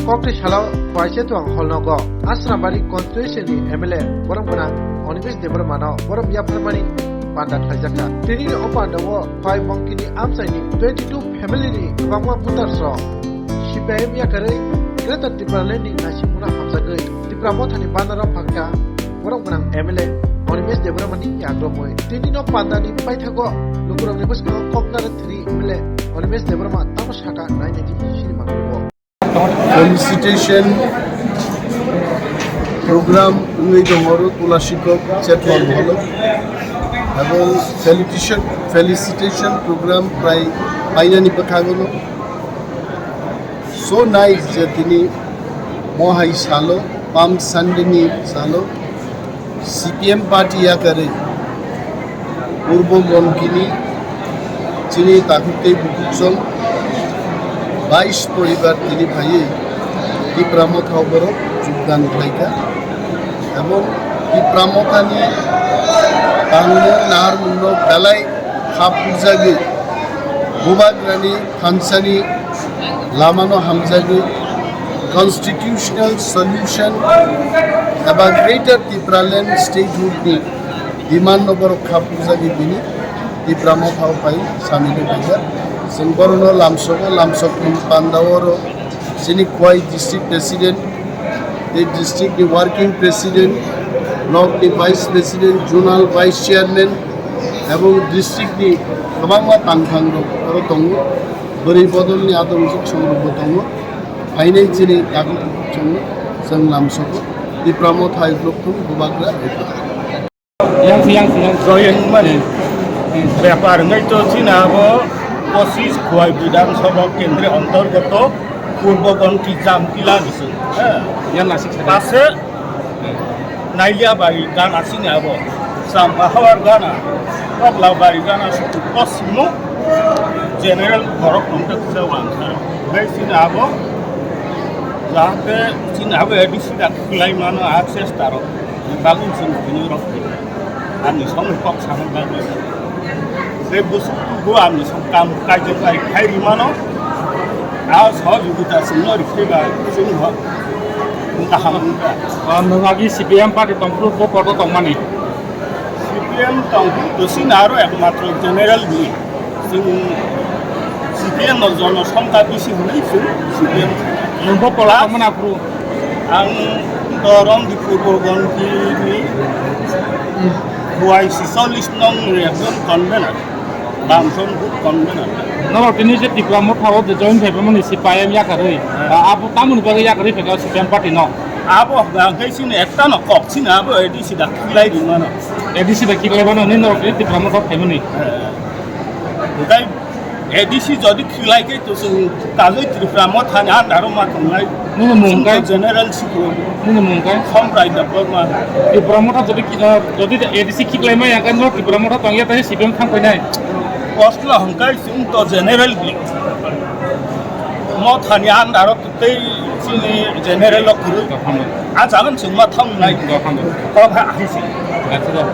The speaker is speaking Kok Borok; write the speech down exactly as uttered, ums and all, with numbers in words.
Kokthai salo Khwai Chetwang Hall nogo Asrambari constituency ni M L A borom gwnang Animesh Debbarma no borom yapharmani panda khlaijakha. Tini o panda o Khwai Bongkini amchaini twenty two family ni kwbangma voters rok C P I M yakarwi Greater Tipraland ni naisikmungno hamjagwi Tipra Mothani banner o phakha borom gwnang M L A Animesh Debbarma ni yagromwi. Tini no panda ni paithago lukurok ni bwskango koknare thwrwi M L A Animesh Debbarma tamo sakha nainai di sini manligo. Felicitation program wngwi tongo oro Tulashikok Chetwang Hall o. Abo felicitation, felicitation program prai painani bwkhago no. So nice je tini mohai salo, Palm Sunday ni salo, C P M party yakarwi Purbo Bongkini chini takhuk tei bukhuk song bais poribar tini phaiwi Tipra Motha o borok jogdan khlaikha. Ebong Tipra Mothani tangmung naharmungno belai khap rwjagwi Bubagrani thansani lamano hamjagwi constitutional solution eba Greater Tipraland statehood ni demand no borok khap rwjagwi bini Tipra Motha o phai samino khaijak. Chwng borokno lamsogo, lamsokni panda oro chini Khwai district president, tei district ni working president, block ni vice president, zonal vice chairman, ebong district ni kwbangma tangthang rok oro tongo. Bwrwi bodol ni adong song rok bo tongo. Phainai chini dagok chwng, chwng lamsogo. Tipra Motha hai block thung bubagra. Yang si, yang si, yang si. Joyeng mani. Hmm. Bepar wngwi to chini abo pochis Khwai Bidhan Sabha Kendri Antargato Purbo Gonti Jamtila ni se. Yang nasik sa. Pase Nailia bai gana chini abo. Champa hawar gana. Kokla bai gana suku kosimo. General borok tongta kisa wangsa. Bai chini abo. Jahate chini abo A D C da khulai mano access taro. Bagwi chini bini rok. Ani song kok sanang bagwi. Tei bwswk tubu ani song kam kaijak bai khai rimano. A sohojogita chwngno rikhiba chwngno kaham wngkha. Ah, nwng agi C P M party tongphuru bo koto tongmani? C P M tongphuru bwswk aro ekmatro general ni. Chwng C P M no jono songkha bisi hwnwi chwng C P M. Nwng bo kola tongmani aphuru? Ang to Romdi Purbo Gonti ni Khwai Sisolis nong ni ekjon convener. Bamson booth convener. Norok tini je Tipra Motha o je join khaimani C P I M yakarwi. Ah, abo tamoni bagwi yakarwi phaikha C P M party no? Abo hwnkhe chini ekta no kok chini abo A D C da khilai rimano. A D C da khilai mano ni norok tini Tipra Motha khaimani. Hwnkhe A D C jodi khilai khe to chwng kajoi Tripura Mothani under o ma tongnai. Nini mung kai? General sikro. Nini mung kai? Somprai Debbarma. Tripura Motha jodi ki-, jodi A D C khiklai ma yang kan Tripura Motha tongya tani C P M thang painai. Kosla hongkai chwng to general bi. Mothani under o tei chini general o kwrwi. Dophano. A jagan chwng ma thang nai. Dophano. Kok ha ahisi. Acha.